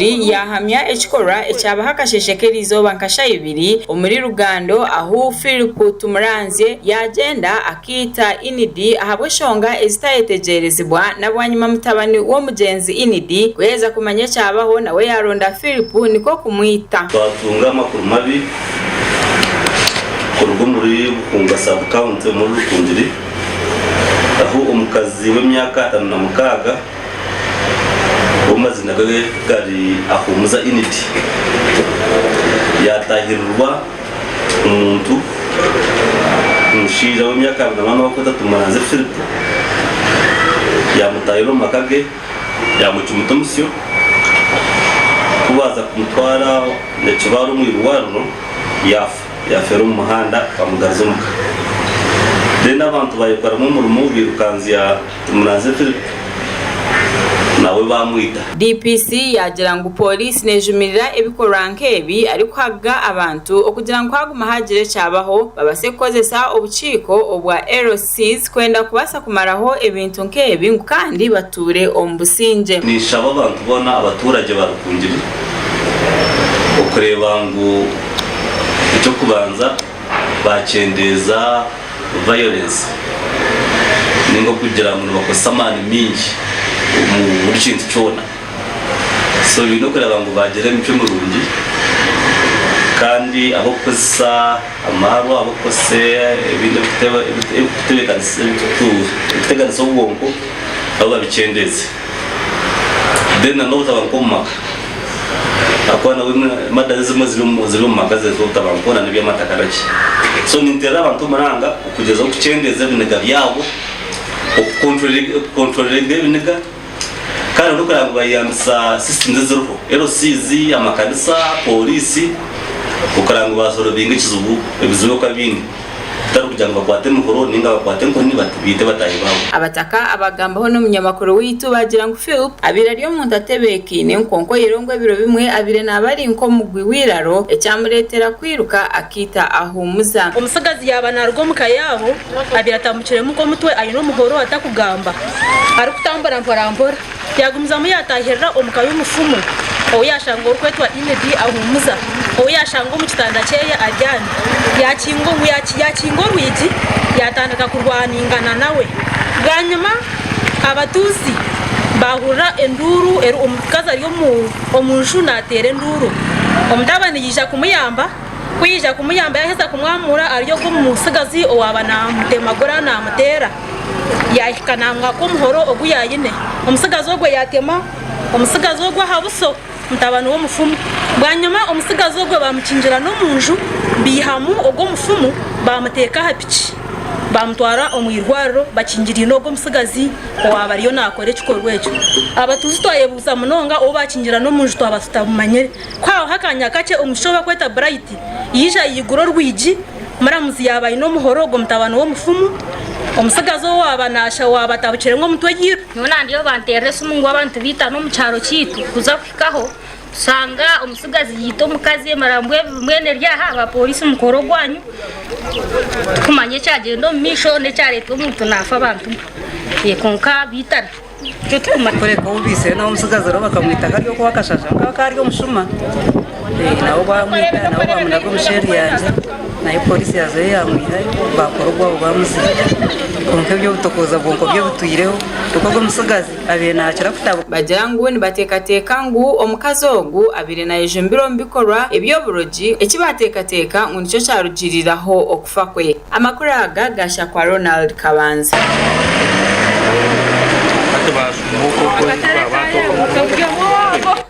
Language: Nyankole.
Yaahamya ekikorwa ekyabaho akasheeshe k'erizooba nka shaaha ibiri omuri Rugando ahu Philip Tumuranzye yaagyenda akaita Inidi ahabw'enshonga ezitayetegyerezibwa na bwanyima mutabani w'omugyenzi Inidi ku yaaheza kumanya ekyabaho nawe yaaronda Philip nikwo kumwita. Twatunga amakuru mabi kuruga omuri Bukunga Sub County omuri Rukungiri ahu omukazi w'emyaka 56 ou amaziina ge gari Ahumuza Inidi, yaatahirirwa omuntu omushaija w'emyaka 28 orikwetwa Tumuranze Philip, yaamutaahirira omu maka ge yaamucumita omusyo. Ku baaza kumutwara Nyakibare omu irwariro yaafa, yaafeera omu muhanda baamugaruza omuka. Then abantu baayekoramu omurimo bairukanzya Tumuranze Philip nawe baamwita. DPC yaagira ngu Pooriisi neejumirira ebikorwa nk'ebi arikuhaga abantu okugira ngu haaguma haagira ekyabaho babaase kukozesa obukiiko obwa LCs kwenda kubaasa kumaraho ebintu nk'ebi ngu kandi batuure omu busingye. Ninshaba abantu boona abaturagye ba Rukungiri okureeba ngu eky'okubanza bakyendeeza violence ninga okugira ngu nibakozesa amaani mingi omu buri kintu kyona. So baine okureeba ngu bagira emicwe mirungi kandi ab'okukozesa amaarwa, ab'okukozesa ebindi ebikutebeekanisa obwonko nabo babikyendeeze. Then n'obutabanguko omu maka. Ahakuba nabwo mada ezimwe ziri omu maka zireetwa obutabanguko na n'eby'amataka naki. So ninteerera abantu omuranga okugyezaho kukyendeeza ebiniga byabo, okukontrolinga ebiniga kandi n'okureba ngu bayeyambisa systems eziriho, LCs, amakanisa, pooriisi okureba ngu baasolovinga ekizibu ebizibu ebi barikuba baine. Kutari kugira ngu bakwate emihoro nainga bakwate enkoni baite bataahi baabo. Abataka abagambaho n'omunyamakuru waitu baagira ngu Philp abaire ari omuntu atebeekaine kwonka oyihireho ngu ebiro bimwe abaire naaba ari nk'omugwi w'eiraro ekyamureetera kwiruka akaita ahuumuza. Omutsigazi yaaba naaruga omu ka yaabo, abaire atambukiremu nk'omutwe aine omuhoro atakugamba, arikutambura mporampora. Yaagumizamu yaataahirira omu ka y'omufumu ou yaashanga orikwetwa Inedi ahuumuza, ou yaashanga omu kitanda kye abyami. Yaakinga orwigi yaatandika kurwaningana nawe. Bwanyima abatuuzi baahurira enduuru, omukazi ari omu nju naateera enduuru. Omutabani yaija kumuyamba, ku yaija kumuyamba yaaheza kumwamuura ari ogwo omutsigazi owaaba naamutemagura naamuteera. Yaahika naamwaka omuhoro ogu yaayine. Omutsigazi ogwo yaatema omutsigazi ogwo aha buso, mutabani w'omufumu. Bwanyima omutsigazi ogwo baamukingira n'omu nju, baihamu ogwo mufumu, baamuteeka aha piki, baamutwara omu irwariro bakingiriine ogwo mutsigazi owaaba ariyo naakora ekikorwa ekyo. Abatuuzi twayebuuza munonga ou baakingira n'omu nju twaba tutamumanyire. Ku haabaho akaanya kakye, omwishiki ou barikweta Bright yaija yaigura orwigi. Omuramuzi yaaba aine omuhoro ogwo mutabani w'omufumu, omutsigazi ou waaba naasha waaba atabukire ngu omutwe gye. Nyowe nandiyo banterera esimu ngu abantu baitana omu kyaro kyaitu kuza kuhikaho tushanga omutsigazi yaita omukazi emirambo mbwenu eri aha aba poriisi mukore ogwanyu tikumanya ekyagyenda omu maisho n'ekyareeta omuntu naafa abantu mwe kwonka baitana nikyo turikumanya. Kureka ou baitsire nawe omutsigazi reero bakamwita kari okwo akashasha kwonka akaba ari omushuma nawe baamwita nawe baamunaga omu sheeri yangye nayo pooriisi yaazayo yaamwihayo baakora ogwabo baamuziika kwonka eby'obutokooza bwonko byo bitwireho nikwo ogwo omutsigazi abaire naakira kutabuka. Bagira ngu nibateekateeka ngu omukazi ogu abaire nayejumbira omu bikorwa eby'oburogi eki baateekateeka ngu nikyo kyarugiiriraho okufa kwe. Amakuru aga gaashakwa Ronald Kabanza.